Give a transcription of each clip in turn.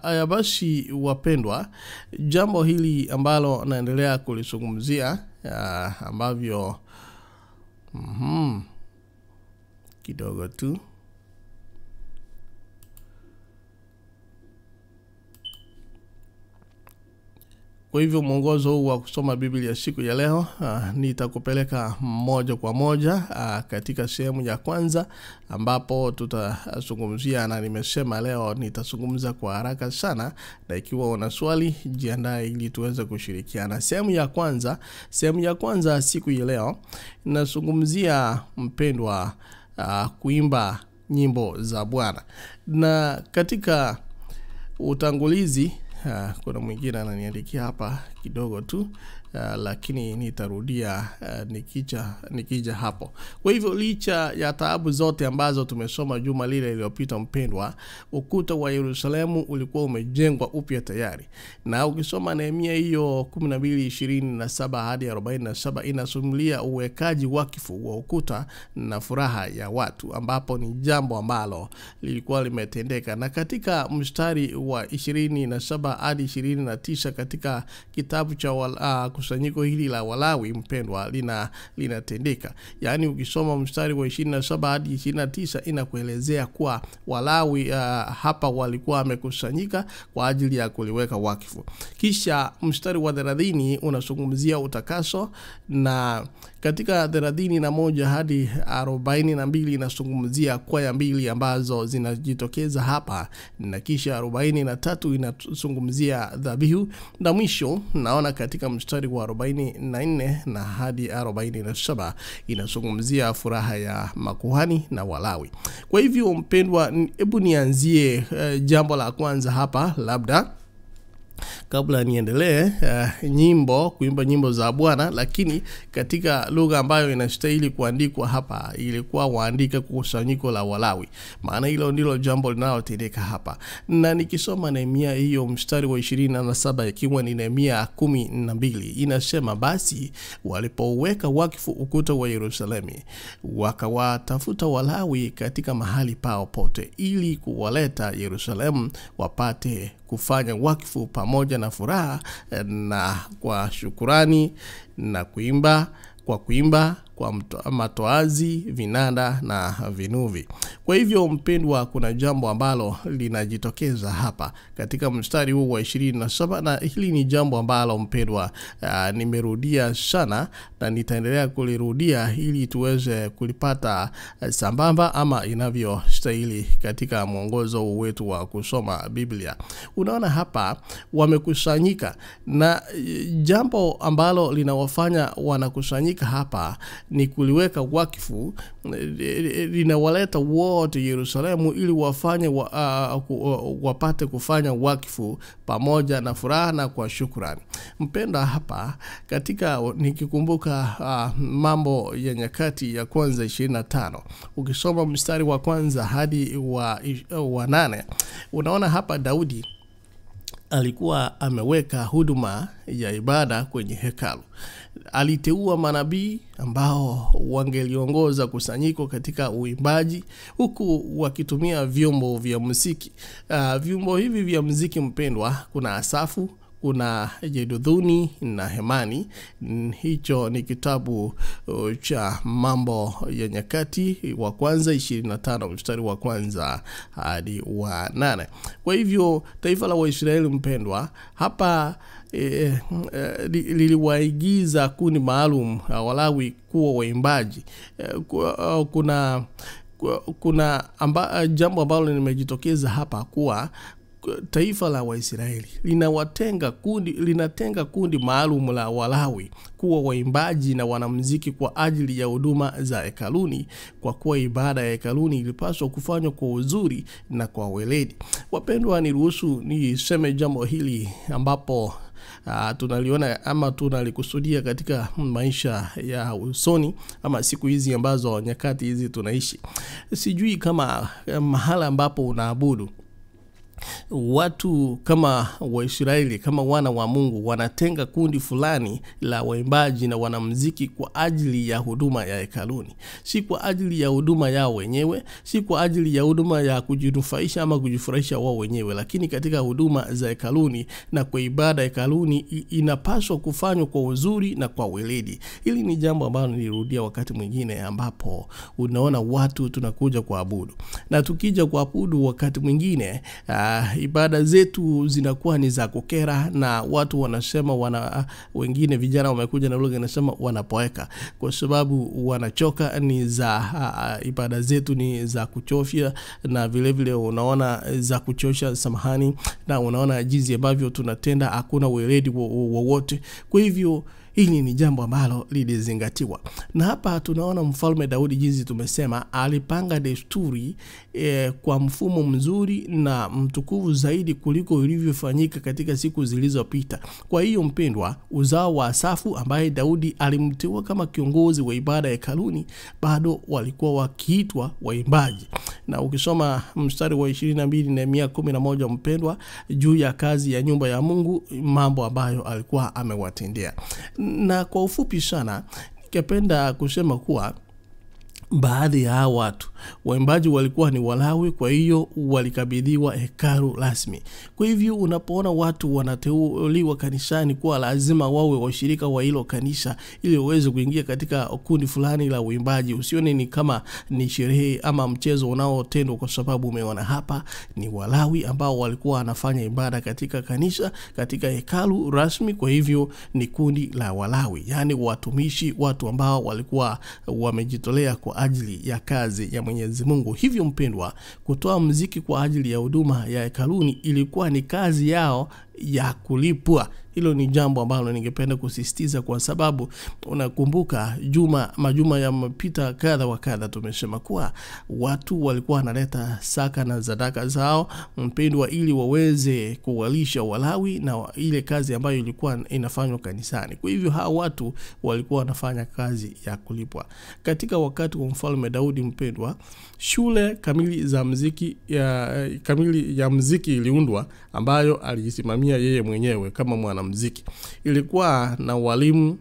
Haya basi wapendwa, jambo hili ambalo naendelea kulizungumzia ambavyo kidogo tu. Kwa hivyo mwongozo huu wa kusoma Biblia siku ya leo nitakupeleka moja kwa moja katika sehemu ya kwanza ambapo tutazungumzia, na nimesema leo nitazungumza kwa haraka sana, na ikiwa una swali jiandae ili tuweze kushirikiana. Sehemu ya kwanza siku ya leo nazungumzia mpendwa, kuimba nyimbo za Bwana. Na katika utangulizi kuna mwingine ananiandikia hapa kidogo tu, lakini nitarudia nikija hapo. Kwa hivyo licha ya taabu zote ambazo tumesoma juma lile lililopita mpendwa, ukuta wa Yerusalemu ulikuwa umejengwa upya tayari. Na ukisoma Nehemia hiyo 12:27 hadi 47 inasimulia uwekaji wakifu wa ukuta na furaha ya watu, ambapo ni jambo ambalo lilikuwa limetendeka. Na katika mstari wa 27 hadi 29 katika kitabu cha kusanyiko hili la Walawi mpendwa linatendeka. Yaani ukisoma mstari wa 27 hadi 29 inakuelezea kuwa Walawi hapa walikuwa wamekusanyika kwa ajili ya kuliweka wakifu. Kisha mstari wa 30 unazungumzia utakaso, na katika 31 hadi 42 inazungumzia kwaya mbili ambazo zinajitokeza hapa, na kisha 43 inazungumzia dhabihu, na mwisho naona katika mstari wa 44 na hadi 47 inazungumzia furaha ya makuhani na Walawi. Kwa hivyo mpendwa, hebu nianzie jambo la kwanza hapa, labda kabla niendelee nyimbo, kuimba nyimbo za Bwana, lakini katika lugha ambayo inastahili kuandikwa hapa ilikuwa waandike kusanyiko la Walawi, maana hilo ndilo jambo linalotendeka hapa. Na nikisoma Nehemia hiyo mstari wa 27 ikiwa ni Nehemia 12 inasema, basi walipoweka wakifu ukuta wa Yerusalemu wakawatafuta Walawi katika mahali pao pote ili kuwaleta Yerusalemu wapate kufanya wakifu pamoja na furaha na kwa shukurani na kuimba kwa kuimba kwa matoazi, vinanda na vinuvi. Kwa hivyo mpendwa, kuna jambo ambalo linajitokeza hapa katika mstari huu wa 27, na hili ni jambo ambalo mpendwa nimerudia sana na nitaendelea kulirudia ili tuweze kulipata sambamba ama inavyostahili katika mwongozo wetu wa kusoma Biblia. Unaona hapa wamekusanyika, na jambo ambalo linawafanya wanakusanyika hapa ni kuliweka wakifu, linawaleta wote Yerusalemu ili wafanye wapate kufanya wakifu pamoja na furaha na kwa shukrani. Mpenda, hapa katika nikikumbuka Mambo ya Nyakati ya Kwanza 25, ukisoma mstari wa kwanza hadi wa 8, unaona hapa Daudi alikuwa ameweka huduma ya ibada kwenye hekalu. Aliteua manabii ambao wangeliongoza kusanyiko katika uimbaji huku wakitumia vyombo vya muziki. Vyombo hivi vya muziki mpendwa, kuna Asafu, kuna Jeduthuni na Hemani. Hicho ni kitabu cha Mambo ya Nyakati wa Kwanza 25 mstari wa kwanza hadi wa 8. Kwa hivyo taifa la Waisraeli mpendwa hapa liliwaigiza kundi maalum Walawi kuwa waimbaji. Kuna jambo ambalo limejitokeza hapa kuwa taifa la Waisraeli linatenga kundi maalum la Walawi kuwa waimbaji na wanamuziki kwa ajili ya huduma za hekaluni, kwa kuwa ibada ya hekaluni ilipaswa kufanywa kwa uzuri na kwa weledi. Wapendwa, niruhusu niseme jambo hili ambapo tunaliona ama tunalikusudia katika maisha ya usoni ama siku hizi ambazo nyakati hizi tunaishi. Sijui kama mahala ambapo unaabudu watu kama Waisraeli, kama wana wa Mungu, wanatenga kundi fulani la waimbaji na wanamuziki kwa ajili ya huduma ya hekaluni. Si kwa ajili ya huduma yao wenyewe, si kwa ajili ya huduma ya kujinufaisha ama kujifurahisha wao wenyewe, lakini katika huduma za hekaluni na kwa ibada hekaluni inapaswa kufanywa kwa uzuri na kwa weledi. Hili ni jambo ambalo nilirudia wakati mwingine, ambapo unaona watu tunakuja kuabudu, na tukija kuabudu wakati mwingine ibada zetu zinakuwa ni za kukera, na watu wanasema wengine vijana wamekuja na lugha inasema wanapoeka kwa sababu wanachoka. Ni za ibada zetu ni za kuchofya, na vile vile unaona za kuchosha, samahani, na unaona jinsi ambavyo tunatenda hakuna weledi wowote. Kwa hivyo hili ni jambo ambalo lilizingatiwa. Na hapa tunaona Mfalme Daudi, jinsi tumesema, alipanga desturi kwa mfumo mzuri na mtukufu zaidi kuliko ilivyofanyika katika siku zilizopita. Kwa hiyo mpendwa, uzao wa Asafu ambaye Daudi alimteua kama kiongozi wa ibada ya hekaluni bado walikuwa wakiitwa waimbaji. Na ukisoma mstari wa 22 Nehemia 11 mpendwa, juu ya kazi ya nyumba ya Mungu, mambo ambayo alikuwa amewatendea. Na kwa ufupi sana, ningependa kusema kuwa baadhi ya watu waimbaji walikuwa ni Walawi, kwa hiyo walikabidhiwa hekalu rasmi. Kwa hivyo unapoona watu wanateuliwa kanisani kuwa lazima wawe washirika wa hilo kanisa ili waweze kuingia katika kundi fulani la uimbaji, usione ni kama ni sherehe ama mchezo unaotendwa kwa sababu umeona. Hapa ni Walawi ambao walikuwa wanafanya ibada katika kanisa, katika hekalu rasmi. Kwa hivyo ni kundi la Walawi, yani watumishi, watu ambao walikuwa wamejitolea kwa ajili ya kazi ya Mwenyezi Mungu. Hivyo mpendwa, kutoa muziki kwa ajili ya huduma ya hekaluni ilikuwa ni kazi yao ya kulipwa. Hilo ni jambo ambalo ningependa kusisitiza, kwa sababu unakumbuka majuma yamepita kadha wa kadha tumesema kuwa watu walikuwa wanaleta saka na zadaka zao mpendwa, ili waweze kuwalisha Walawi na ile kazi ambayo ilikuwa inafanywa kanisani. Kwa hivyo hao watu walikuwa wanafanya kazi ya kulipwa. Katika wakati wa Mfalme Daudi mpendwa, shule kamili za muziki kamili ya muziki iliundwa, ambayo aliisimamia yeye mwenyewe kama mwanamuziki. Ilikuwa na walimu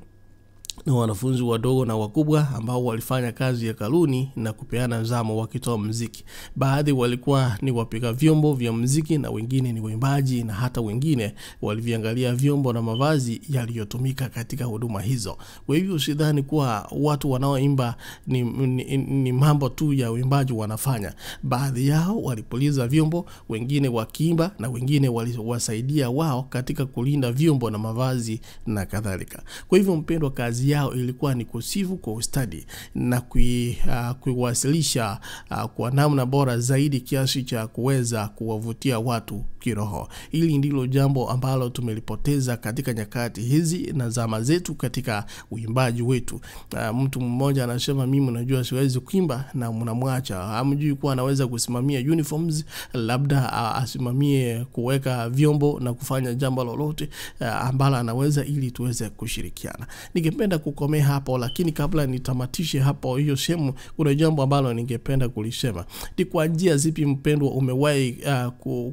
na wanafunzi wadogo na wakubwa ambao walifanya kazi ya hekaluni na kupeana zamu wakitoa muziki. Baadhi walikuwa ni wapiga vyombo vya muziki na wengine ni waimbaji, na hata wengine waliviangalia vyombo na mavazi yaliyotumika katika huduma hizo. Kwa hivyo usidhani kuwa watu wanaoimba ni mambo tu ya uimbaji wanafanya. Baadhi yao walipuliza vyombo, wengine wakiimba, na wengine waliwasaidia wao katika kulinda vyombo na mavazi na kadhalika. Kwa hivyo mpendwa, kazi yao ilikuwa ni kusifu kwa ustadi na kuiwasilisha kwa namna bora zaidi kiasi cha kuweza kuwavutia watu kiroho. Hili ndilo jambo ambalo tumelipoteza katika nyakati hizi na zama zetu katika uimbaji wetu. Mtu mmoja anasema mimi najua siwezi kuimba, na mnamwacha. Hamjui kuwa anaweza kusimamia uniforms, labda asimamie kuweka vyombo na kufanya jambo lolote ambalo anaweza, ili tuweze kushirikiana. Ningependa kukomea hapo, lakini kabla nitamatishe hapo hiyo sehemu, kuna jambo ambalo ningependa kulisema. Ni kwa njia zipi mpendwa umewahi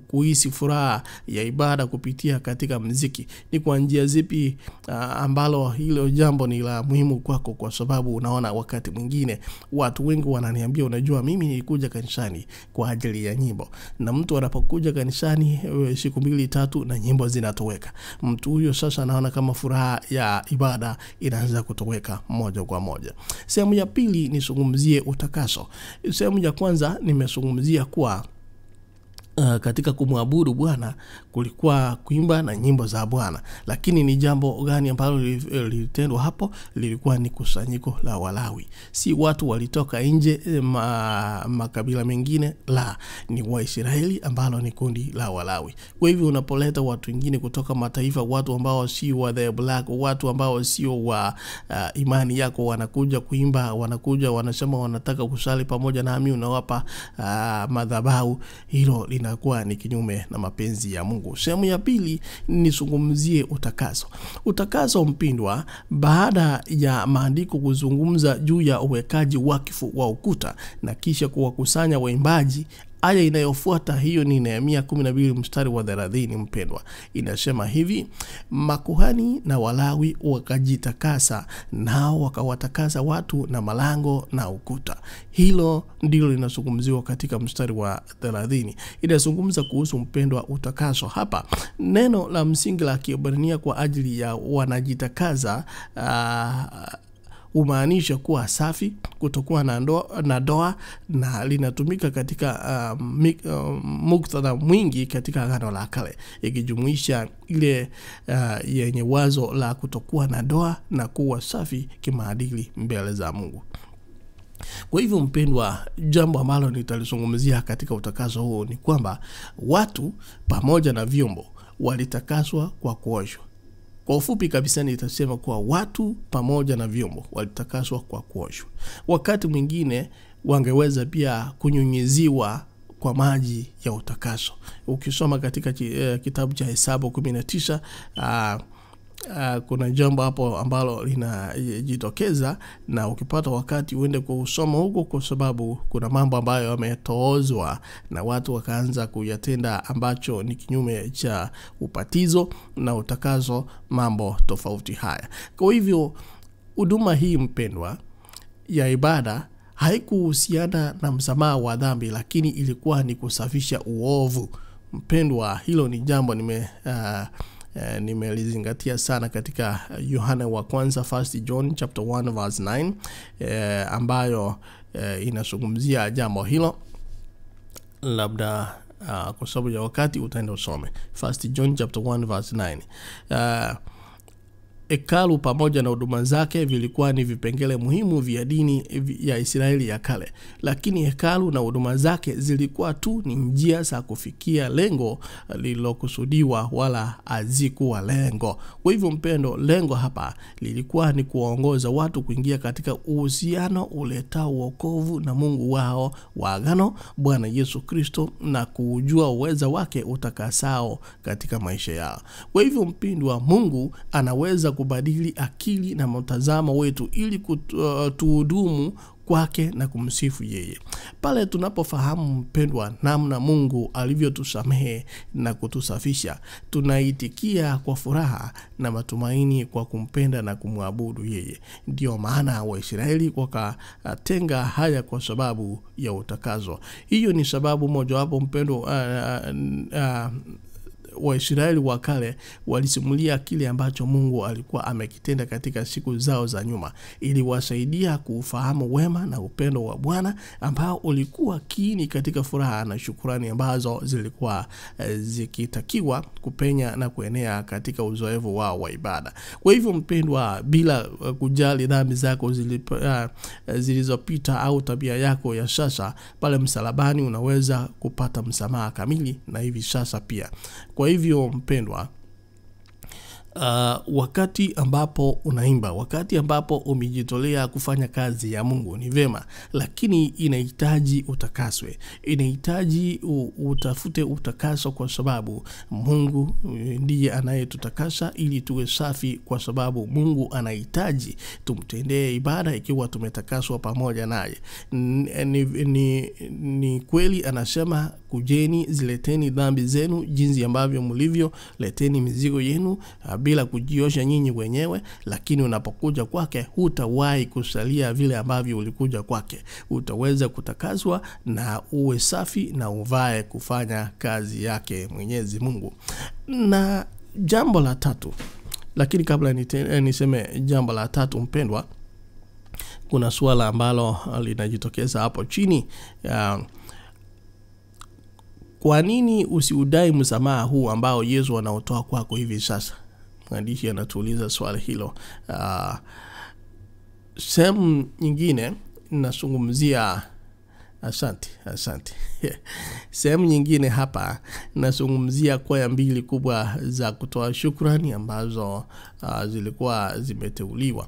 kuhisi furaha ya ibada kupitia katika muziki? Ni kwa njia zipi ambalo hilo jambo ni la muhimu kwako? Kwa sababu unaona wakati mwingine watu wengi wananiambia, unajua mimi nilikuja kanisani kwa ajili ya nyimbo, na mtu anapokuja kanisani siku mbili tatu na nyimbo zinatoweka, mtu huyo sasa anaona kama furaha ya ibada inaanza kutoweka moja kwa moja. Sehemu ya pili nizungumzie utakaso. Sehemu ya kwanza nimezungumzia kuwa katika kumwabudu Bwana kulikuwa kuimba na nyimbo za Bwana, lakini ni jambo gani ambalo lilitendwa hapo? Lilikuwa ni kusanyiko la Walawi. Si watu walitoka nje makabila mengine, la, ni Waisraeli ambalo ni kundi la Walawi. Kwa hivyo unapoleta watu wengine kutoka mataifa, watu ambao si wa dhehebu lako, watu ambao sio wa imani yako, wanakuja kuimba, wanakuja wanasema wanataka kusali pamoja nami, unawapa madhabahu, hilo linakuwa ni kinyume na mapenzi ya Mungu. Sehemu ya pili nizungumzie utakaso. Utakaso mpindwa, baada ya maandiko kuzungumza juu ya uwekaji wakifu wa ukuta na kisha kuwakusanya waimbaji, Aya inayofuata hiyo ni Nehemia 12 mstari wa 30, mpendwa, inasema hivi: makuhani na Walawi wakajitakasa, nao wakawatakasa watu na malango na ukuta. Hilo ndilo linazungumziwa katika mstari wa 30. Inazungumza kuhusu, mpendwa, utakaso. Hapa neno la msingi la Kiebrania kwa ajili ya wanajitakaza humaanisha kuwa safi, kutokuwa na doa, na linatumika katika muktadha mwingi katika Agano la Kale, ikijumuisha ile yenye wazo la kutokuwa na doa na kuwa safi kimaadili mbele za Mungu. Kwa hivyo mpendwa, jambo ambalo nitalizungumzia katika utakaso huo ni kwamba watu pamoja na vyombo walitakaswa kwa kuoshwa. Kwa ufupi kabisa nitasema kuwa watu pamoja na vyombo walitakaswa kwa kuoshwa. Wakati mwingine wangeweza pia kunyunyiziwa kwa maji ya utakaso. Ukisoma katika kitabu cha Hesabu 19, kuna jambo hapo ambalo linajitokeza, na ukipata wakati uende kusoma huko, kwa sababu kuna mambo ambayo yametoozwa na watu wakaanza kuyatenda ambacho ni kinyume cha ubatizo na utakaso, mambo tofauti haya. Kwa hivyo huduma hii mpendwa ya ibada haikuhusiana na msamaha wa dhambi, lakini ilikuwa ni kusafisha uovu. Mpendwa, hilo ni jambo nimelizingatia sana katika Yohana wa kwanza, 1 John chapter 1 verse 9, ambayo inazungumzia jambo hilo. Labda kwa sababu ya wakati utaenda usome 1 John chapter 1 verse 9. Hekalu pamoja na huduma zake vilikuwa ni vipengele muhimu vya dini ya Israeli ya kale, lakini hekalu na huduma zake zilikuwa tu ni njia za kufikia lengo lililokusudiwa, wala hazikuwa lengo. Kwa hivyo mpendo, lengo hapa lilikuwa ni kuwaongoza watu kuingia katika uhusiano uletao wokovu na Mungu wao wa agano, Bwana Yesu Kristo, na kujua uweza wake utakasao katika maisha yao. Kwa hivyo mpendwa, Mungu anaweza kubadili akili na mtazamo wetu ili tuhudumu kwake na kumsifu yeye. Pale tunapofahamu mpendwa, namna Mungu alivyotusamehe na kutusafisha, tunaitikia kwa furaha na matumaini kwa kumpenda na kumwabudu yeye. Ndio maana Waisraeli wakatenga haya kwa sababu ya utakaso. Hiyo ni sababu mojawapo mpendwa, Waisraeli wa kale walisimulia kile ambacho Mungu alikuwa amekitenda katika siku zao za nyuma, ili wasaidia kuufahamu wema na upendo wa Bwana ambao ulikuwa kiini katika furaha na shukrani ambazo zilikuwa zikitakiwa kupenya na kuenea katika uzoefu wao wa ibada. Kwa hivyo mpendwa, bila kujali dhambi zako zilizopita au tabia yako ya sasa, pale msalabani unaweza kupata msamaha kamili na hivi sasa pia. Kwa hivyo mpendwa, wakati ambapo unaimba, wakati ambapo umejitolea kufanya kazi ya Mungu ni vema, lakini inahitaji utakaswe, inahitaji utafute utakaso, kwa sababu Mungu ndiye anayetutakasa ili tuwe safi, kwa sababu Mungu anahitaji tumtendee ibada ikiwa tumetakaswa pamoja naye. Ni kweli anasema, kujeni, zileteni dhambi zenu jinsi ambavyo mlivyo, leteni mizigo yenu bila kujiosha nyinyi wenyewe, lakini unapokuja kwake hutawahi kusalia vile ambavyo ulikuja kwake. Utaweza kutakaswa na uwe safi na uvae kufanya kazi yake Mwenyezi Mungu. Na jambo la tatu, lakini kabla niseme jambo la tatu mpendwa, kuna suala ambalo linajitokeza hapo chini. Kwa nini usiudai msamaha huu ambao Yesu anaotoa kwako hivi sasa? Mwandishi anatuuliza swali hilo. Sehemu nyingine nazungumzia, asante. Sehemu nyingine hapa nazungumzia kwaya mbili kubwa za kutoa shukrani ambazo zilikuwa zimeteuliwa.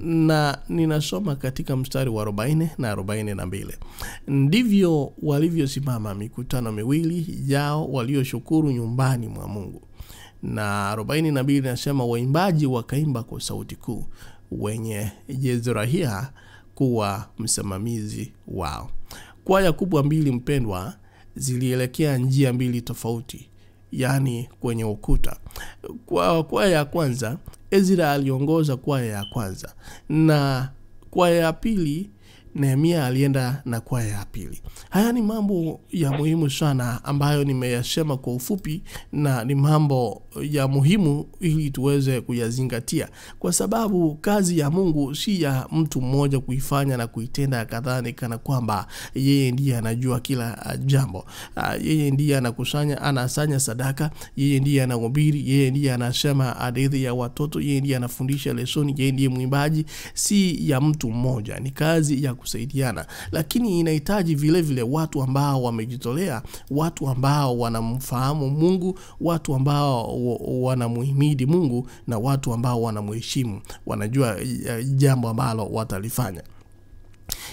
Na ninasoma katika mstari wa 40 na 42. Ndivyo walivyosimama mikutano miwili yao walioshukuru nyumbani mwa Mungu. Na 42 nasema waimbaji wakaimba kwa sauti kuu, wenye Yezrahia kuwa msimamizi wao. Kwaya kubwa mbili mpendwa zilielekea njia mbili tofauti, yani kwenye ukuta. Kwa kwaya ya kwanza, Ezra aliongoza kwaya ya kwanza, na kwaya ya pili Nehemia alienda na kwaya ya pili. Haya ni mambo ya muhimu sana ambayo nimeyasema kwa ufupi, na ni mambo ya muhimu ili tuweze kuyazingatia, kwa sababu kazi ya Mungu si ya mtu mmoja kuifanya na kuitenda akadhani kana kwamba yeye ndiye anajua kila jambo. Yeye ndiye anakusanya, anasanya sadaka, yeye ndiye anahubiri, yeye ndiye anasema hadithi ya watoto, yeye ndiye anafundisha lesoni, yeye ndiye mwimbaji. Si ya mtu mmoja, ni kazi ya kusaidiana, lakini inahitaji vile vile watu ambao wamejitolea, watu ambao wanamfahamu Mungu, watu ambao wanamuhimidi Mungu, na watu ambao wanamheshimu, wanajua jambo ambalo watalifanya.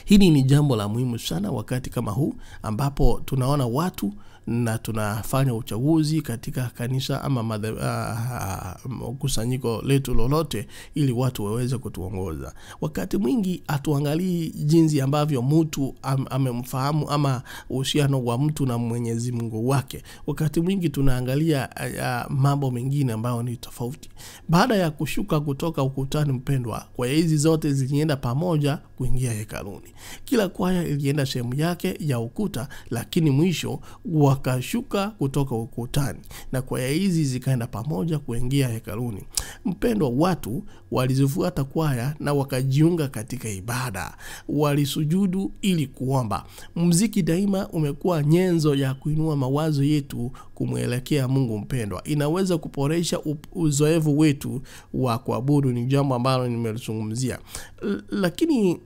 Hili ni jambo la muhimu sana wakati kama huu ambapo tunaona watu na tunafanya uchaguzi katika kanisa ama kusanyiko letu lolote, ili watu waweze kutuongoza. Wakati mwingi hatuangalii jinsi ambavyo mtu amemfahamu ama uhusiano wa mtu na Mwenyezi Mungu wake. Wakati mwingi tunaangalia mambo mengine ambayo ni tofauti. Baada ya kushuka kutoka ukutani, mpendwa, kwaya hizi zote zilienda pamoja kuingia hekaluni. Kila kwaya ilienda sehemu yake ya ukuta, lakini mwisho wakashuka kutoka ukutani na kwaya hizi zikaenda pamoja kuingia hekaluni. Mpendwa, watu walizifuata kwaya na wakajiunga katika ibada. Walisujudu ili kuomba. Muziki daima umekuwa nyenzo ya kuinua mawazo yetu kumwelekea Mungu. Mpendwa, inaweza kuboresha uzoefu wetu wa kuabudu, ni jambo ambalo nimelizungumzia. Lakini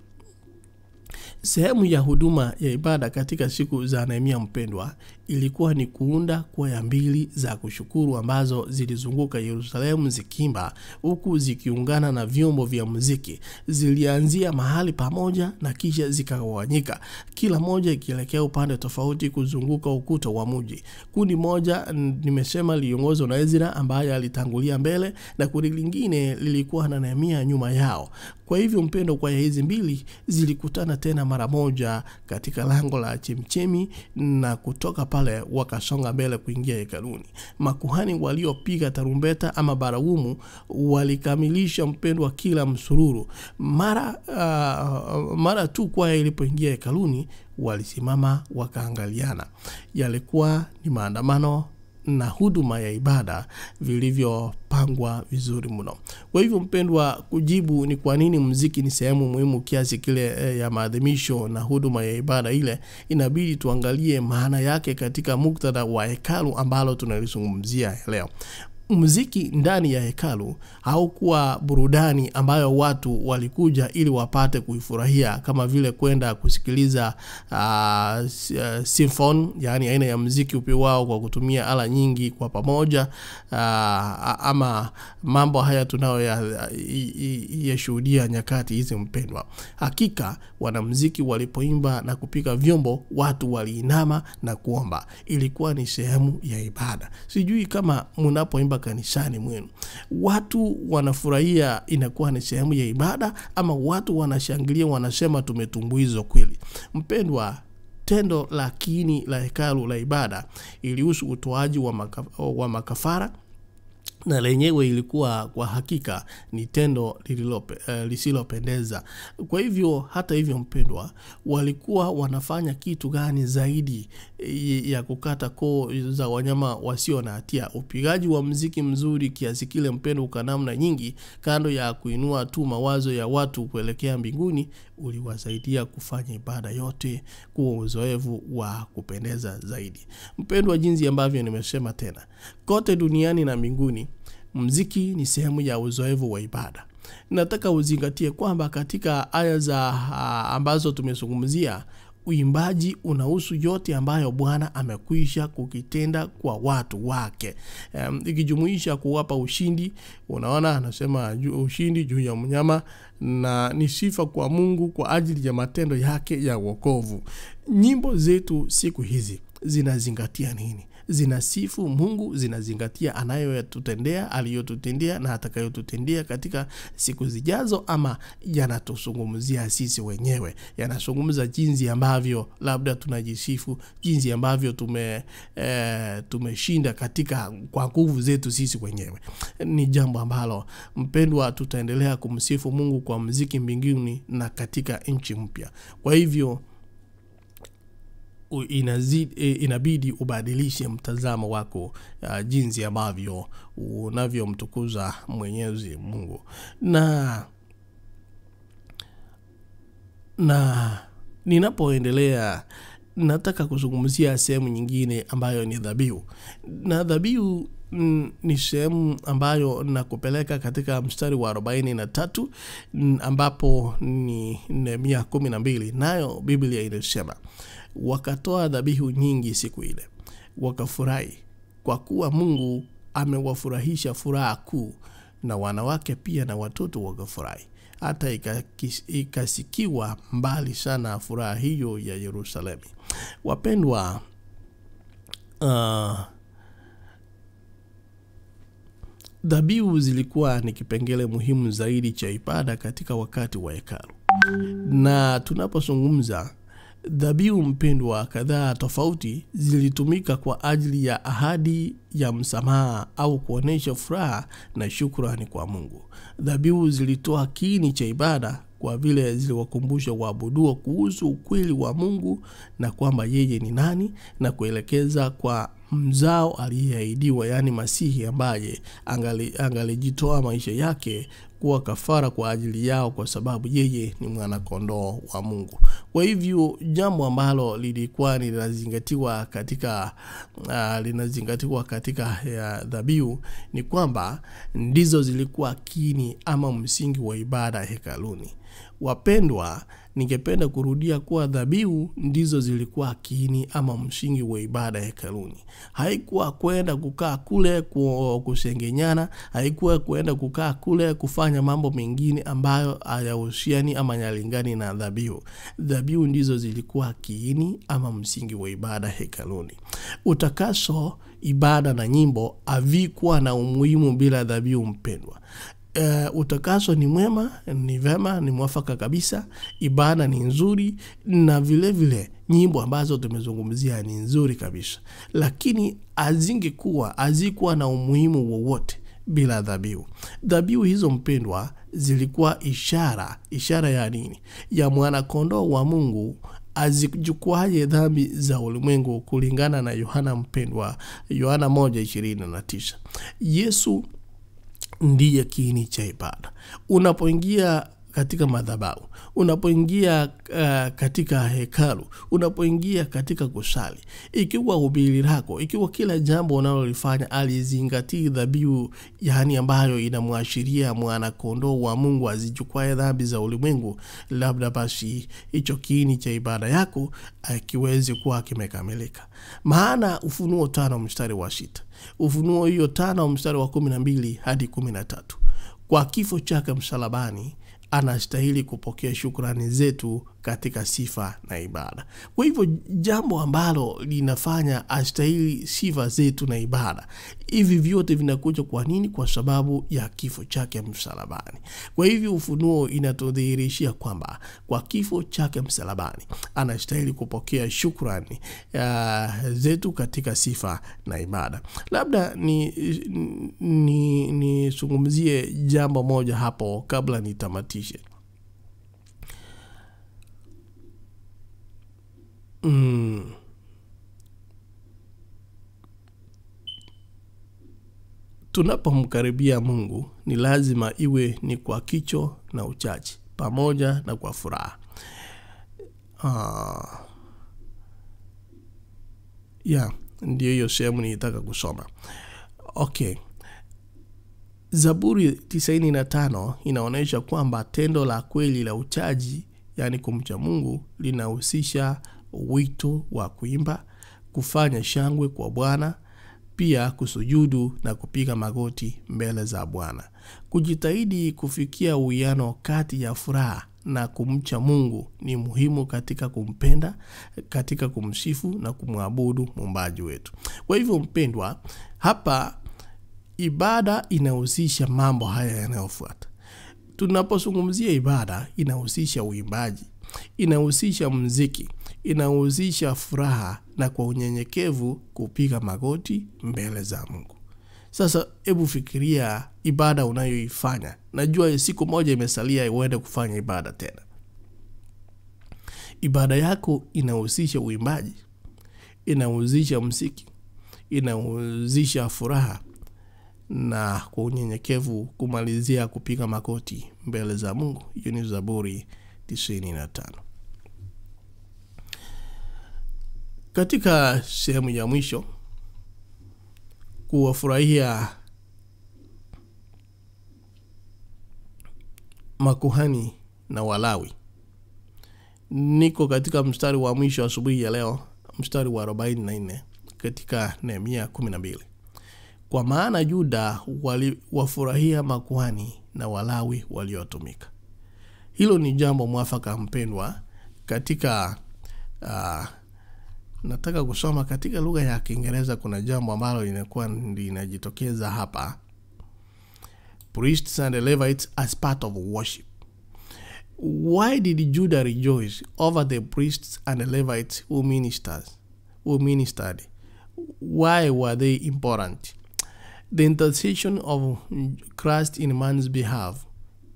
sehemu ya huduma ya ibada katika siku za Nehemia, mpendwa, ilikuwa ni kuunda kwaya mbili za kushukuru ambazo zilizunguka Yerusalemu zikimba huku zikiungana na vyombo vya muziki. Zilianzia mahali pamoja na kisha zikagawanyika, kila moja ikielekea upande tofauti kuzunguka ukuta wa mji. Kundi moja nimesema liongozwa na Ezra ambaye alitangulia mbele, na kundi lingine lilikuwa na Nehemia nyuma yao. Kwa hivyo mpendo, kwaya hizi mbili zilikutana tena mara moja katika lango la chemchemi, na kutoka pale wakasonga mbele kuingia hekaluni. Makuhani waliopiga tarumbeta ama baragumu walikamilisha, mpendwa, kila msururu. Mara tu kwaya ilipoingia hekaluni, walisimama wakaangaliana. Yalikuwa ni maandamano na huduma ya ibada vilivyopangwa vizuri mno. Kwa hivyo mpendwa, kujibu ni kwa nini muziki ni sehemu muhimu kiasi kile ya maadhimisho na huduma ya ibada ile, inabidi tuangalie maana yake katika muktadha wa hekalu ambalo tunalizungumzia leo. Muziki ndani ya hekalu haukuwa burudani ambayo watu walikuja ili wapate kuifurahia, kama vile kwenda kusikiliza symphony, yani aina ya muziki upigwao kwa kutumia ala nyingi kwa pamoja, ama mambo haya tunayoyashuhudia nyakati hizi mpendwa. Hakika wanamuziki walipoimba na kupiga vyombo, watu waliinama na kuomba. Ilikuwa ni sehemu ya ibada. Sijui kama mnapoimba kanisani mwenu watu wanafurahia, inakuwa ni sehemu ya ibada, ama watu wanashangilia wanasema tumetumbuizwa kweli. Mpendwa, tendo la kiini la hekalu la ibada ilihusu utoaji wa makafara, na lenyewe ilikuwa kwa hakika ni tendo lisilopendeza. Kwa hivyo, hata hivyo mpendwa, walikuwa wanafanya kitu gani zaidi ya kukata koo za wanyama wasio na hatia? Upigaji wa muziki mzuri kiasi kile mpendwa, kwa namna nyingi, kando ya kuinua tu mawazo ya watu kuelekea mbinguni, uliwasaidia kufanya ibada yote kuwa uzoefu wa kupendeza zaidi. Mpendwa, jinsi ambavyo nimesema tena, kote duniani na mbinguni, muziki ni sehemu ya uzoefu wa ibada. Nataka uzingatie kwamba katika aya za ambazo tumezungumzia, uimbaji unahusu yote ambayo Bwana amekwisha kukitenda kwa watu wake, ikijumuisha kuwapa ushindi. Unaona, anasema ushindi juu ya mnyama, na ni sifa kwa Mungu kwa ajili ya matendo yake ya wokovu. Nyimbo zetu siku hizi zinazingatia nini? Zinasifu Mungu, zinazingatia anayoyatutendea, aliyotutendea na atakayotutendea katika siku zijazo, ama yanatuzungumzia sisi wenyewe? Yanazungumza jinsi ambavyo labda tunajisifu, jinsi ambavyo tumeshinda katika kwa nguvu zetu sisi wenyewe. Ni jambo ambalo mpendwa, tutaendelea kumsifu Mungu kwa muziki mbinguni na katika nchi mpya. Kwa hivyo inabidi ubadilishe mtazamo wako, jinsi ambavyo unavyomtukuza Mwenyezi Mungu. Na ninapoendelea nataka kuzungumzia sehemu nyingine ambayo ni dhabihu. Na dhabihu ni sehemu ambayo nakupeleka katika mstari wa 43 ambapo ni Nehemia 12. Nayo Biblia inasema, wakatoa dhabihu nyingi siku ile, wakafurahi kwa kuwa Mungu amewafurahisha furaha kuu, na wanawake pia na watoto wakafurahi, hata ikasikiwa mbali sana furaha hiyo ya Yerusalemu. Wapendwa, dhabihu zilikuwa ni kipengele muhimu zaidi cha ibada katika wakati wa hekalu. Na tunapozungumza dhabihu mpendwa, kadhaa tofauti zilitumika kwa ajili ya ahadi ya msamaha au kuonesha furaha na shukrani kwa Mungu. Dhabihu zilitoa kiini cha ibada kwa vile ziliwakumbusha waabuduo kuhusu ukweli wa Mungu na kwamba yeye ni nani, na kuelekeza kwa mzao aliyeahidiwa, yani Masihi, ambaye angalijitoa maisha yake kuwa kafara kwa ajili yao, kwa sababu yeye ni mwana kondoo wa Mungu. Kwa hivyo jambo ambalo lilikuwa linazingatiwa katika dhabihu ni kwamba ndizo zilikuwa kiini ama msingi wa ibada hekaluni. Wapendwa, ningependa kurudia kuwa dhabihu ndizo zilikuwa kiini ama msingi wa ibada hekaluni. Haikuwa kwenda kukaa kule kusengenyana, haikuwa kwenda kukaa kule kufanya mambo mengine ambayo hayahusiani ama hayalingani na dhabihu. Dhabihu ndizo zilikuwa kiini ama msingi wa ibada hekaluni. Utakaso, ibada na nyimbo havikuwa na umuhimu bila dhabihu mpendwa. Utakaso ni mwema, ni vema, ni mwafaka kabisa, ibada ni nzuri, na vile vile nyimbo ambazo tumezungumzia ni nzuri kabisa, lakini hazikuwa na umuhimu wowote bila dhabihu. Dhabihu hizo mpendwa zilikuwa ishara. Ishara ya nini? Ya mwana kondoo wa Mungu azichukuaye dhambi za ulimwengu, kulingana na Yohana mpendwa, Yohana 1:29. Yesu ndiye kiini cha ibada. Unapoingia katika madhabahu, unapoingia katika hekalu, unapoingia katika kusali, ikiwa hubiri lako, ikiwa kila jambo unalolifanya alizingatii dhabihu, yani ambayo inamwashiria mwana kondoo wa Mungu azichukuaye dhambi za ulimwengu, labda basi hicho kiini cha ibada yako hakiwezi kuwa kimekamilika. Maana Ufunuo 5:6, Ufunuo hiyo 5:12 hadi 13, kwa kifo chake msalabani anastahili kupokea shukrani zetu katika sifa na ibada. Kwa hivyo jambo ambalo linafanya astahili sifa zetu na ibada, hivi vyote vinakuja kwa nini? Kwa sababu ya kifo chake msalabani. Kwa hivyo Ufunuo inatudhihirishia kwamba kwa kifo chake msalabani anastahili kupokea shukrani zetu katika sifa na ibada. Labda ni jambo moja hapo kabla nitamatishe. Tunapomkaribia Mungu ni lazima iwe ni kwa kicho na uchaji pamoja na kwa furaha. Ndio hiyo sehemu nilitaka kusoma. Okay. Zaburi 95 inaonyesha kwamba tendo la kweli la uchaji, yani kumcha Mungu, linahusisha wito wa kuimba, kufanya shangwe kwa Bwana, pia kusujudu na kupiga magoti mbele za Bwana. Kujitahidi kufikia uwiano kati ya furaha na kumcha Mungu ni muhimu katika kumpenda, katika kumsifu na kumwabudu muumbaji wetu. Kwa hivyo mpendwa, hapa ibada inahusisha mambo haya yanayofuata. Tunapozungumzia ibada, inahusisha uimbaji, inahusisha muziki, inahusisha furaha na kwa unyenyekevu kupiga magoti mbele za Mungu. Sasa hebu fikiria ibada unayoifanya. Najua siku moja imesalia uende kufanya ibada tena. Ibada yako inahusisha uimbaji, inahusisha muziki, inahusisha furaha na kwa unyenyekevu kumalizia kupiga magoti mbele za Mungu. Hiyo ni Zaburi 95. Katika sehemu ya mwisho, kuwafurahia makuhani na Walawi. Niko katika mstari wa mwisho asubuhi ya leo, mstari wa 44 katika Nehemia 12. Kwa maana Yuda wafurahia makuhani na Walawi waliotumika. Hilo ni jambo mwafaka mpendwa. Katika nataka kusoma katika lugha ya Kiingereza, kuna jambo ambalo linakuwa linajitokeza hapa. Priests and the Levites as part of worship. Why did Judah rejoice over the priests and the Levites who ministered? Why were they important? The intercession of Christ in man's behalf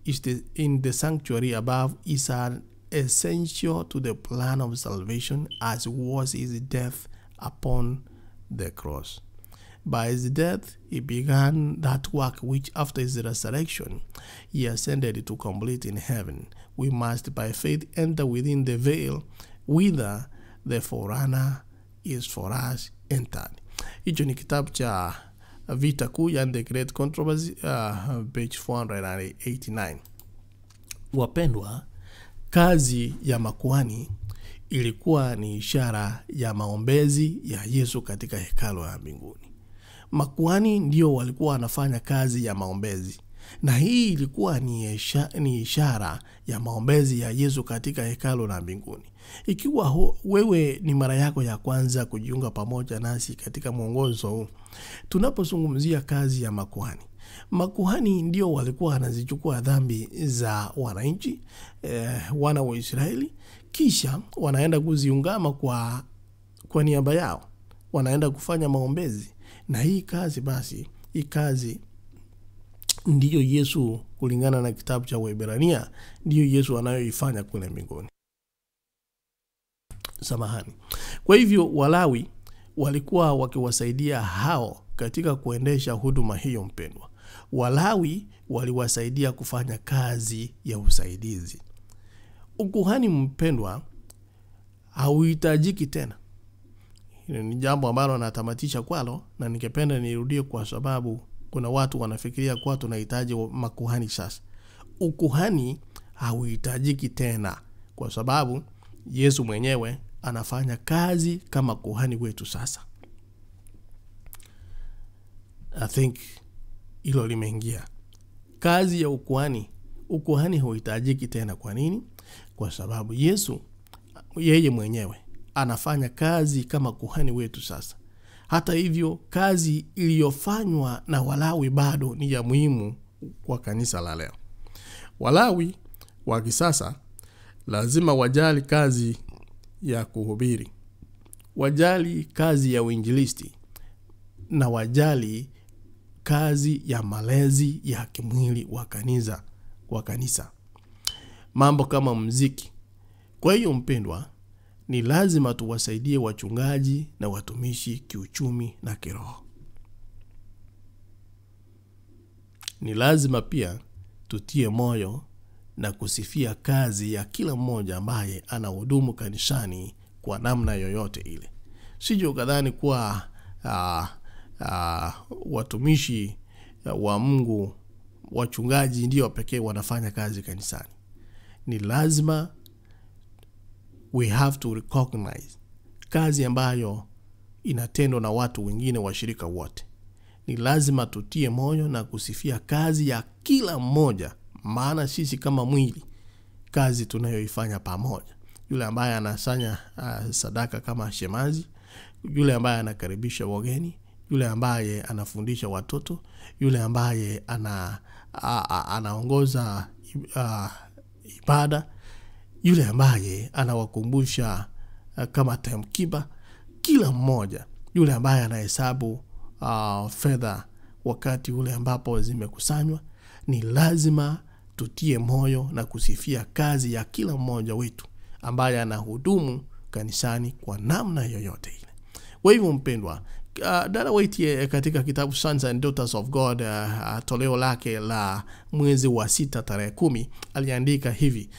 is in the sanctuary above is an essential to the plan of salvation, as was his death upon the cross. By his death, he began that work which after his resurrection, he ascended to complete in heaven. We must by faith enter within the veil, whither the forerunner is for us entered. Hicho ni kitabu cha Vita Kuu, yani The Great Controversy, page 489. Wapendwa, kazi ya makuhani ilikuwa ni ishara ya maombezi ya Yesu katika hekalu la mbinguni. Makuhani ndio walikuwa wanafanya kazi ya maombezi, na hii ilikuwa ni ishara ya maombezi ya Yesu katika hekalu la mbinguni. Ikiwa wewe ni mara yako ya kwanza kujiunga pamoja nasi katika mwongozo huu, tunapozungumzia kazi ya makuhani, makuhani ndio walikuwa wanazichukua dhambi za wananchi, wana wa Israeli, kisha wanaenda kuziungama kwa niaba yao, wanaenda kufanya maombezi. Na hii kazi basi, hii kazi ndiyo Yesu, kulingana na kitabu cha Waebrania, ndiyo Yesu anayoifanya kule mbinguni. Samahani. Kwa hivyo Walawi walikuwa wakiwasaidia hao katika kuendesha huduma hiyo mpendwa. Walawi waliwasaidia kufanya kazi ya usaidizi. Ukuhani mpendwa hauhitajiki tena. Hilo ni jambo ambalo natamatisha kwalo, na ningependa nirudie kwa sababu kuna watu wanafikiria kuwa tunahitaji makuhani sasa. Ukuhani hauhitajiki tena kwa sababu Yesu mwenyewe anafanya kazi kama kuhani wetu sasa. I think hilo limeingia. Kazi ya ukuhani, ukuhani hauhitajiki tena. Kwa nini? Kwa sababu Yesu yeye mwenyewe anafanya kazi kama kuhani wetu sasa. Hata hivyo, kazi iliyofanywa na Walawi bado ni ya muhimu kwa kanisa la leo. Walawi wa kisasa lazima wajali kazi ya kuhubiri, wajali kazi ya uinjilisti, na wajali kazi ya malezi ya kimwili wa kanisa. Mambo kama muziki. Kwa hiyo mpendwa, ni lazima tuwasaidie wachungaji na watumishi kiuchumi na kiroho. Ni lazima pia tutie moyo na kusifia kazi ya kila mmoja ambaye anahudumu kanisani kwa namna yoyote ile. Sije ukadhani kuwa watumishi wa Mungu, wachungaji ndio pekee wanafanya kazi kanisani. Ni lazima we have to recognize kazi ambayo inatendwa na watu wengine washirika wote. Ni lazima tutie moyo na kusifia kazi ya kila mmoja, maana sisi kama mwili, kazi tunayoifanya pamoja. Yule ambaye anasanya sadaka kama shemazi, yule ambaye anakaribisha wageni, yule ambaye anafundisha watoto, yule ambaye anaongoza ibada, yule ambaye anawakumbusha kama timekeeper, kila mmoja, yule ambaye anahesabu fedha wakati ule ambapo zimekusanywa. Ni lazima tutie moyo na kusifia kazi ya kila mmoja wetu ambaye anahudumu kanisani kwa namna yoyote ile. Kwa hivyo mpendwa, Dada White katika kitabu Sons and Daughters of God, toleo lake la mwezi wa 6 tarehe 10, aliandika hivi: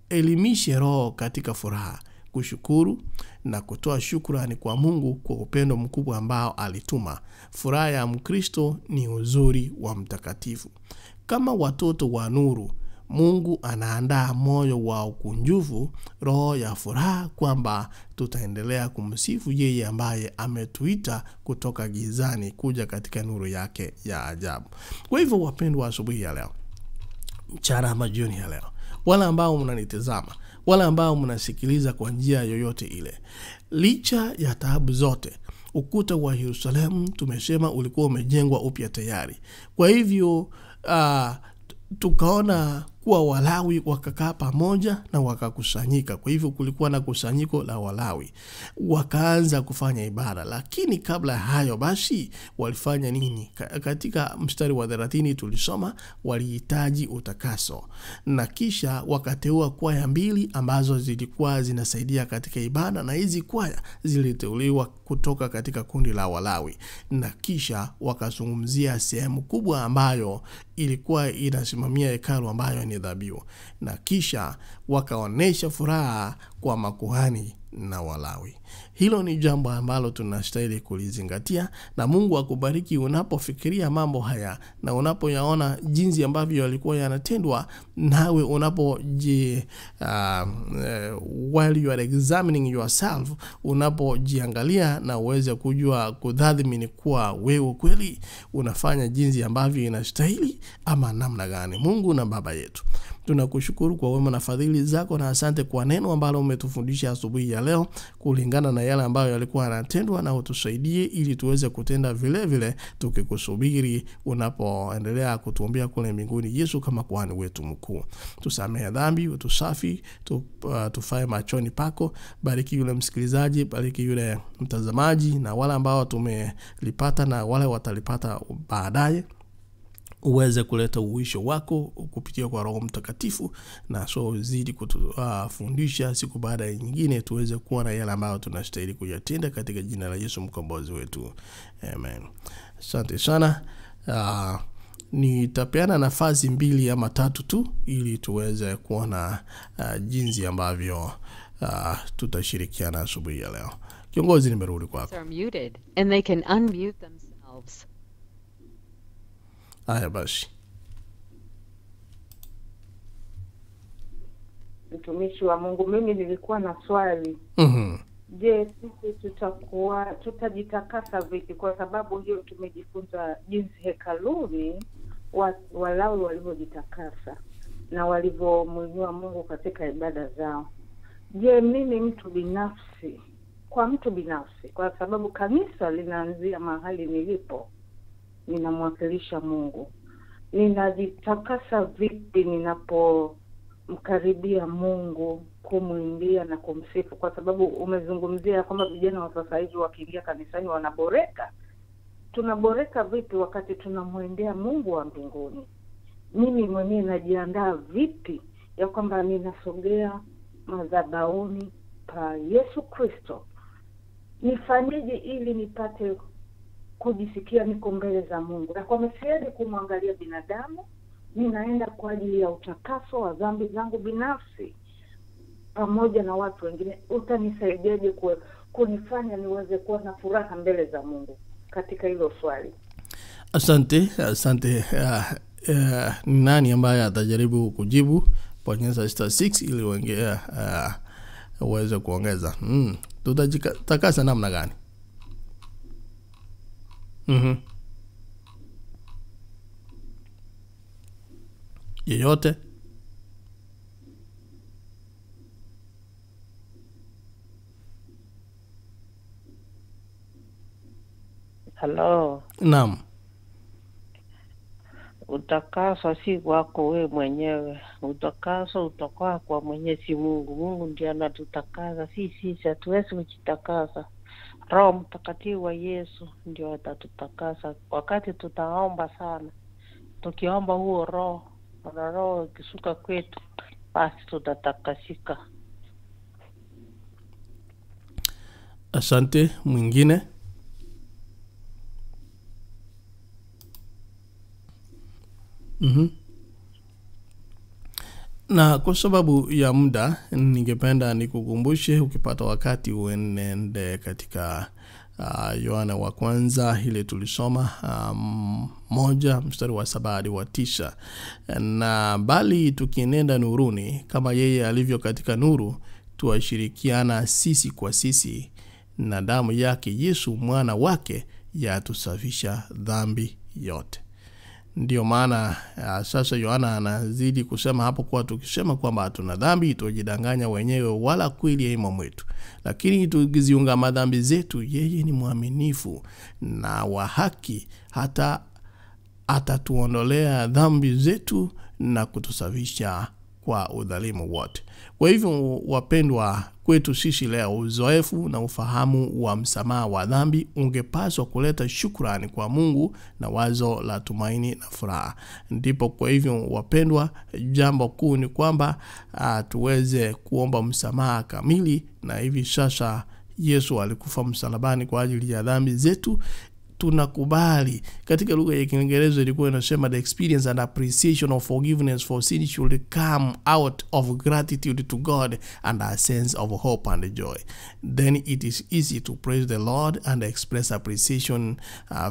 elimishe roho katika furaha, kushukuru na kutoa shukrani kwa Mungu kwa upendo mkubwa ambao alituma. Furaha ya Mkristo ni uzuri wa mtakatifu. Kama watoto wa nuru, Mungu anaandaa moyo wa ukunjufu, roho ya furaha, kwamba tutaendelea kumsifu yeye ambaye ametuita kutoka gizani kuja katika nuru yake ya ajabu. Kwa hivyo wapendwa, asubuhi ya leo, mchana ama jioni ya leo, wala ambao mnanitazama, wala ambao mnasikiliza kwa njia yoyote ile, licha ya taabu zote, ukuta wa Yerusalemu tumesema ulikuwa umejengwa upya tayari. Kwa hivyo tukaona kuwa Walawi wakakaa pamoja na wakakusanyika. Kwa hivyo kulikuwa na kusanyiko la Walawi, wakaanza kufanya ibada. Lakini kabla hayo basi walifanya nini? Katika mstari wa 30 tulisoma walihitaji utakaso, na kisha wakateua kwaya mbili ambazo zilikuwa zinasaidia katika ibada, na hizi kwaya ziliteuliwa kutoka katika kundi la Walawi. Na kisha wakazungumzia sehemu kubwa ambayo ilikuwa inasimamia hekalu ambayo ni dhabihu, na kisha wakaonesha furaha kwa makuhani na Walawi. Hilo ni jambo ambalo tunastahili kulizingatia, na Mungu akubariki unapofikiria mambo haya na unapoyaona jinsi ambavyo yalikuwa yanatendwa, nawe unapoji while you are examining yourself, unapojiangalia na uweze kujua kudhamini kuwa wewe kweli unafanya jinsi ambavyo inastahili ama namna gani. Mungu na Baba yetu, tunakushukuru kwa wema na fadhili zako, na asante kwa neno ambalo umetufundisha asubuhi ya leo kulingana na yale ambayo yalikuwa yanatendwa, na utusaidie ili tuweze kutenda vile vile tukikusubiri unapoendelea kutuombea kule mbinguni, Yesu kama kuhani wetu mkuu. Tusamehe dhambi, utusafi, tufae machoni pako. Bariki yule msikilizaji, bariki yule mtazamaji, na wale ambao tumelipata na wale watalipata baadaye, uweze kuleta uisho wako kupitia kwa Roho Mtakatifu, na so zidi kutufundisha siku baada ya nyingine, tuweze kuwa na yale ambayo tunastahili kuyatenda, katika jina la Yesu mkombozi wetu, amen. Asante sana. Nitapeana nafasi 2 ama 3 tu ili tuweze kuona jinsi ambavyo tutashirikiana asubuhi ya leo. Kiongozi, nimerudi kwako. And they can unmute themselves. Haya basi. Mtumishi wa Mungu, mimi nilikuwa na swali. Je, sisi tutajitakasa vipi? Kwa sababu hiyo tumejifunza jinsi hekaluni Walawi walivyojitakasa na walivyomuinua Mungu katika ibada zao. Je, mimi mtu binafsi, kwa mtu binafsi, kwa sababu kanisa linaanzia mahali nilipo, ninamwakilisha Mungu, ninajitakasa vipi ninapomkaribia Mungu, kumwimbia na kumsifu? Kwa sababu umezungumzia kwamba vijana wa sasa hivi wakiingia kanisani wanaboreka. Tunaboreka vipi wakati tunamwendea Mungu wa mbinguni? Mimi mwenyewe najiandaa vipi ya kwamba ninasogea madhabahuni pa Yesu Kristo? Nifanyeje ili nipate kujisikia niko mbele za Mungu? Na kwa siendi kumwangalia binadamu, ninaenda kwa ajili ya utakaso wa dhambi zangu binafsi pamoja na watu wengine. Utanisaidiaje kunifanya niweze kuwa na furaha mbele za Mungu katika hilo swali? Asante, asante. Nani ambaye atajaribu kujibu? Bonyeza *6 ili uweze kuongeza. Tutajitakasa namna gani? Yeyote? Halo. Naam. Utakaso si wako we mwenyewe. Utakaso utakuwa kwa Mwenyezi Mungu. Mungu ndiye anatutakasa, si sisi hatuwezi kujitakasa. Roho Mtakatifu wa Yesu ndio atatutakasa wakati tutaomba sana. Tukiomba huo Roho, na Roho ikishuka kwetu, basi tutatakasika. Asante. Mwingine? Na kwa sababu ya muda, ningependa nikukumbushe ukipata wakati uenende katika Yohana wa kwanza ile tulisoma 1 mstari wa 7 hadi wa 9. Na bali tukienenda nuruni kama yeye alivyo katika nuru, tuashirikiana sisi kwa sisi, na damu yake Yesu mwana wake yatusafisha dhambi yote. Ndio maana sasa Yohana anazidi kusema hapo kuwa tukisema kwamba hatuna dhambi tujidanganya wenyewe, wala kweli haimo mwetu. Lakini tukiziunga madhambi zetu, yeye ni mwaminifu na wa haki, hata atatuondolea dhambi zetu na kutusafisha kwa udhalimu wote. Kwa hivyo wapendwa, kwetu sisi leo uzoefu na ufahamu wa msamaha wa dhambi ungepaswa kuleta shukrani kwa Mungu na wazo la tumaini na furaha. Ndipo kwa hivyo wapendwa, jambo kuu ni kwamba tuweze kuomba msamaha kamili, na hivi sasa Yesu alikufa msalabani kwa ajili ya dhambi zetu. Tunakubali. Katika lugha ya Kiingereza ilikuwa inasema the experience and appreciation of forgiveness for sin should come out of gratitude to God and a sense of hope and joy. Then it is easy to praise the Lord and express appreciation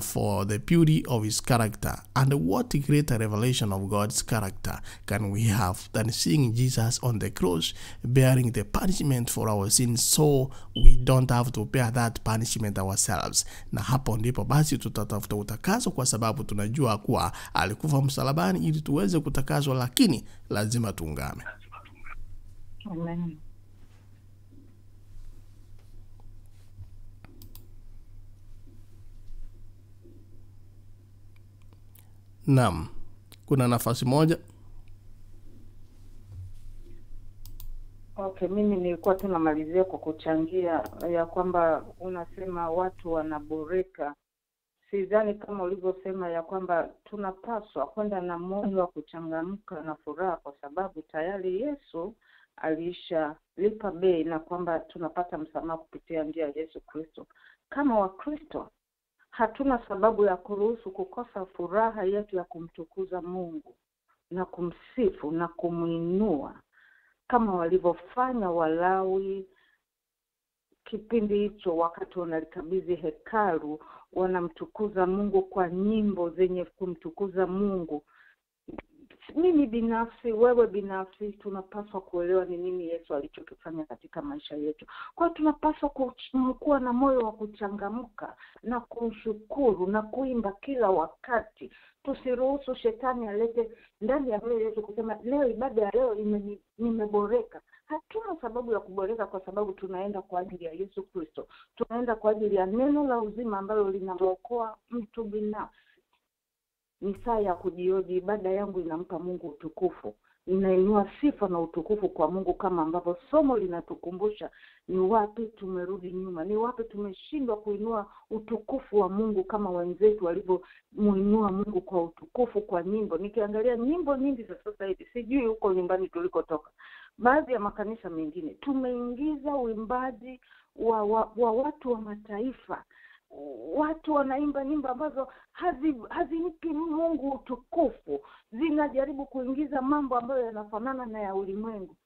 for the beauty of his character. And what greater revelation of God's character can we have than seeing Jesus on the cross bearing the punishment for our sins, so we don't have to bear that punishment ourselves. Na hapo ndipo basi tutatafuta utakaso, kwa sababu tunajua kuwa alikufa msalabani ili tuweze kutakaswa, lakini lazima tuungame. Amen. Naam, kuna nafasi moja. Okay, mimi nilikuwa tu namalizia kwa kuchangia ya kwamba unasema watu wanaboreka. Sidhani kama ulivyosema ya kwamba tunapaswa kwenda na moyo wa kuchangamka na furaha, kwa sababu tayari Yesu alishalipa bei na kwamba tunapata msamaha kupitia njia ya Yesu Kristo. Kama Wakristo hatuna sababu ya kuruhusu kukosa furaha yetu ya kumtukuza Mungu na kumsifu na kumuinua kama walivyofanya Walawi kipindi hicho, wakati wanalikabidhi hekalu, wanamtukuza Mungu kwa nyimbo zenye kumtukuza Mungu. Mimi binafsi, wewe binafsi, tunapaswa kuelewa ni nini Yesu alichokifanya katika maisha yetu. Kwa hiyo tunapaswa kuwa na moyo wa kuchangamka na kumshukuru na kuimba kila wakati. Tusiruhusu shetani alete ndani ya mioyo yetu kusema leo ibada ya leo nimeboreka. Hatuna sababu ya kuboreka, kwa sababu tunaenda kwa ajili ya Yesu Kristo. Tunaenda kwa ajili ya neno la uzima ambalo linamwokoa mtu binafsi. Ni saa ya kujioji, ibada yangu inampa Mungu utukufu, inainua sifa na utukufu kwa Mungu, kama ambavyo somo linatukumbusha ni wapi tumerudi nyuma, ni wapi tumeshindwa kuinua utukufu wa Mungu kama wenzetu walivyomuinua Mungu kwa utukufu kwa nyimbo. Nikiangalia nyimbo nyingi za sasa hivi, sijui huko nyumbani tulikotoka, baadhi ya makanisa mengine tumeingiza uimbaji wa watu wa mataifa. Watu wanaimba nyimbo ambazo hazimpi Mungu utukufu, zinajaribu kuingiza mambo ambayo yanafanana na ya ulimwengu.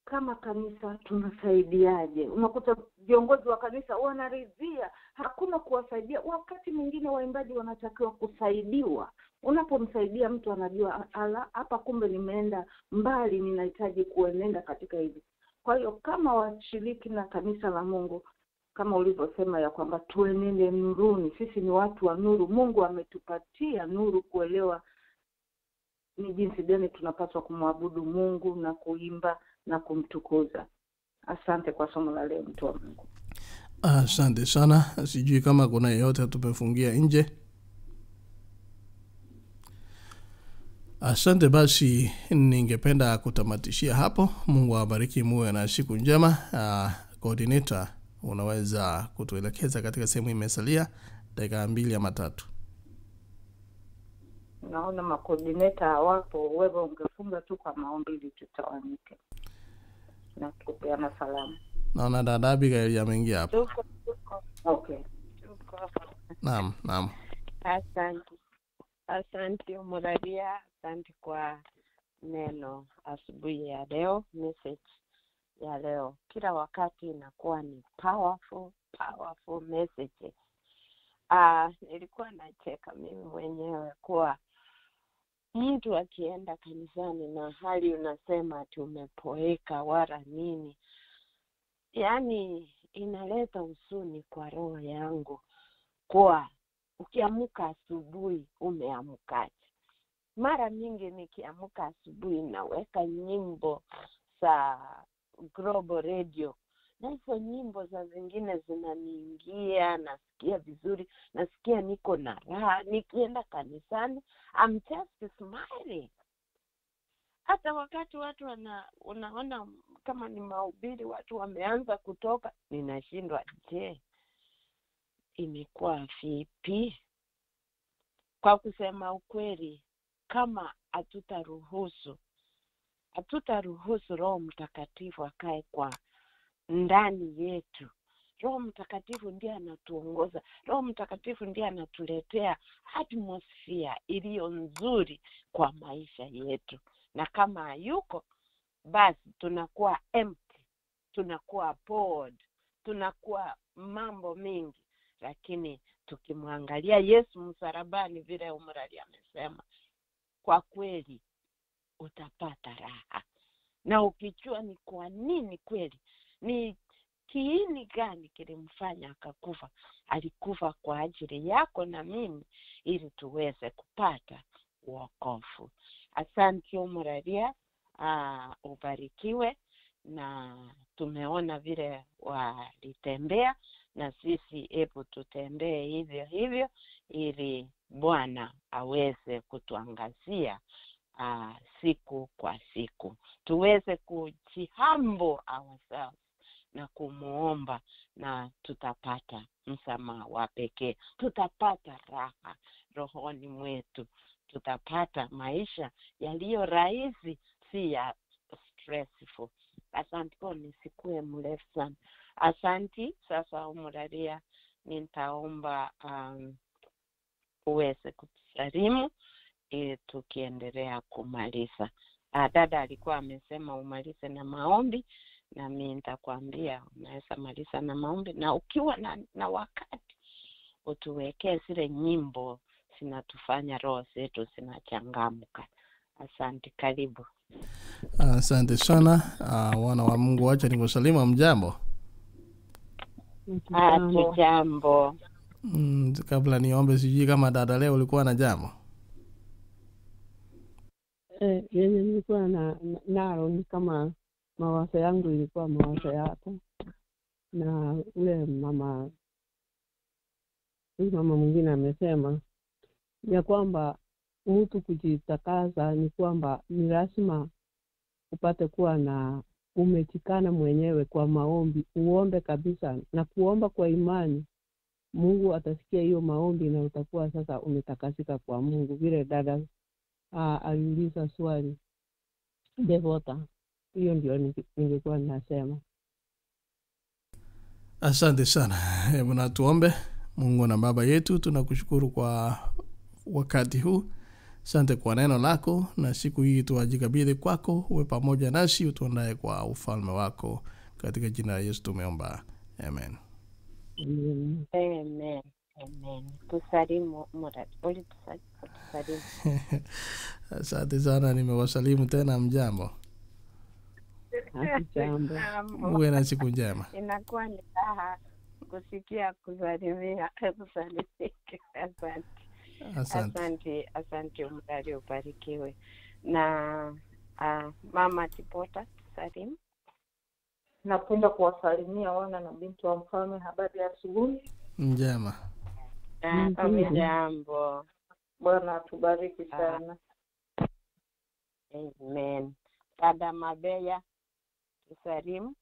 Kama kanisa tunasaidiaje? Unakuta viongozi wa kanisa wanaridhia, hakuna kuwasaidia. Wakati mwingine waimbaji wanatakiwa kusaidiwa. Unapomsaidia mtu anajua, ala, hapa kumbe nimeenda mbali, ninahitaji kuenenda katika hivi. Kwa hiyo kama washiriki na kanisa la Mungu, kama ulivyosema ya kwamba tuenende nuruni, sisi ni watu wa nuru. Mungu ametupatia nuru kuelewa ni jinsi gani tunapaswa kumwabudu Mungu na kuimba na kumtukuza. Asante kwa somo la leo, mtu wa Mungu. Asante sana. Sijui kama kuna yeyote tumefungia nje. Asante basi, ningependa kutamatishia hapo. Mungu awabariki, muwe na siku njema. Coordinator, unaweza kutuelekeza katika sehemu imesalia dakika 2 ama 3. Naona makoordinator hawapo, wewe ungefunga tu kwa maombi ili tutawanyike na kupeana salamu. Naona dada Abigail ameingia hapo. Tuko. Okay. Tuko. Naam, naam. Asante. Asante Muraria, asante kwa neno asubuhi ya leo, message ya leo. Kila wakati inakuwa ni powerful, powerful messages. Nilikuwa nacheka mimi mwenyewe kuwa mtu akienda kanisani na hali unasema tumepoeka wala nini, yaani inaleta huzuni kwa roho yangu kuwa ukiamka asubuhi umeamkaje? Mara mingi nikiamka asubuhi naweka nyimbo za Global Radio, na hizo nyimbo za zingine zinaniingia, nasikia vizuri, nasikia niko na raha. Nikienda kanisani I'm just smiling. Hata wakati watu unaona kama ni mahubiri watu wameanza kutoka, ninashindwa, je, imekuwa vipi? Kwa kusema ukweli, kama hatutaruhusu Roho Mtakatifu akae kwa ndani yetu. Roho Mtakatifu ndiye anatuongoza. Roho Mtakatifu ndiye anatuletea atmosphere iliyo nzuri kwa maisha yetu. Na kama hayuko, basi tunakuwa empty, tunakuwa bored, tunakuwa mambo mingi. Lakini tukimwangalia Yesu msalabani, vile Umrali amesema, kwa kweli utapata raha. Na ukijua ni kwa nini kweli, ni kiini gani kilimfanya akakufa, alikufa kwa ajili yako na mimi ili tuweze kupata wokovu. Asante Umralia, ubarikiwe. Na tumeona vile walitembea, na sisi hebu tutembee hivyo hivyo ili Bwana aweze kutuangazia siku kwa siku. Tuweze kujihumble ourselves na kumuomba, na tutapata msamaha wa pekee, tutapata raha rohoni mwetu, tutapata maisha yaliyo rahisi, si ya stressful. Asante kwa nisikue mrefu sana. Asante. Sasa Umralia, nitaomba uweze kutusalimu ili tukiendelea kumaliza. Dada alikuwa amesema umalize na maombi, na mimi nitakwambia unaweza maliza na maombi, na ukiwa na wakati utuwekee zile nyimbo zinatufanya roho zetu zinachangamka. Asante, karibu. Asante sana. Wana wa Mungu, acha nikusalimu. Mjambo? Hatujambo. Kabla niombe, sijui kama dada leo ulikuwa na jambo. Yenye nilikuwa nalo ni kama mawazo yangu ilikuwa mawazo yako na ule mama, huyu mama mwingine amesema ya kwamba mtu kujitakaza ni kwamba ni lazima upate kuwa na umechikana mwenyewe kwa maombi, uombe kabisa na kuomba kwa imani. Mungu atasikia hiyo maombi na utakuwa sasa umetakasika kwa Mungu. Vile dada aliuliza swali Devota, hiyo ndio ningekuwa ninasema. Asante sana. Hebu na tuombe. Mungu na Baba yetu, tunakushukuru kwa wakati huu. Asante kwa neno lako, na siku hii tuwajikabidhi kwako, uwe pamoja nasi, utuandae kwa ufalme wako. Katika jina la Yesu tumeomba. Amen. Amen. Amen. Amen. Tusalimu Murad. Tusalimu. Asante sana, nimewasalimu tena. Mjambo? Hatujambo. Uwe na siku njema. Inakuwa ni raha kusikia kusalimia, kusalimika. Asante. Asante. Asante, asante Umrali, ubarikiwe. Na mama Tipota, tusalimu. Napenda kuwasalimia wana na binti wa mfalme. Habari ya asubuhi. Njema. Jambo. Bwana atubariki sana. Amen. Dada Mabeya, tusalimu.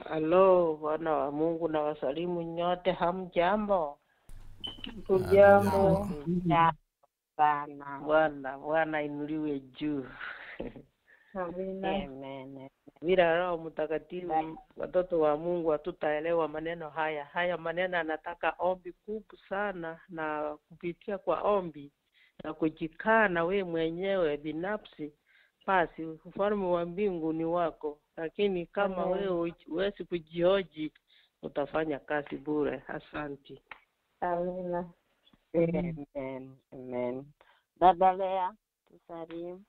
Halo, wana wa Mungu na wasalimu nyote, hamjambo? Tujambo. Sana. Bwana inuliwe juu. Amina. Amen. Bila Roho Mtakatifu watoto wa Mungu hatutaelewa maneno haya. Haya maneno anataka ombi kubwa sana, na kupitia kwa ombi na kujikana we mwenyewe binafsi, basi ufalme wa mbingu ni wako. Lakini kama wewe huwezi kujihoji, utafanya kazi bure. Asante. Amina. Amen. Amen. Dada Lea, tusalimu.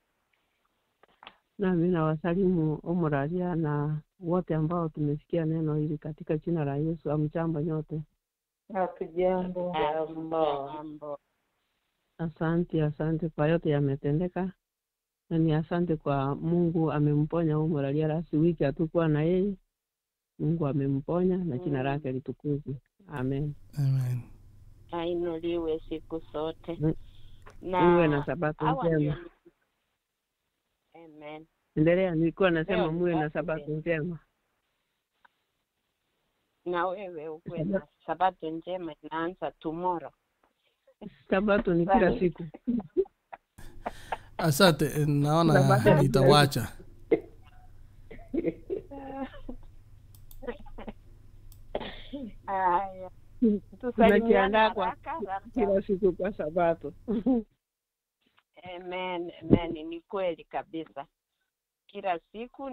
Nami nawasalimu Omuraria na wote ambao tumesikia neno hili katika jina la Yesu. Amjambo nyote. Hatujambo. Jambo. Asante, asante kwa yote yametendeka, na ni asante kwa Mungu amemponya Omuraria. Last wiki hatukuwa na yeye, Mungu amemponya na jina lake litukuzwe. Amen. Amen. Ainuliwe siku zote. Na uwe na sabato njema. Amen. Endelea, nilikuwa nasema muwe na sabato njema. Na wewe ukuwe na sabato njema, inaanza tomorrow. Sabato ni kila siku. Asante, naona nitawacha. Haya. Tunajiandaa kwa kila siku kwa sabato. Amen, amen. Ni kweli kabisa. Kila siku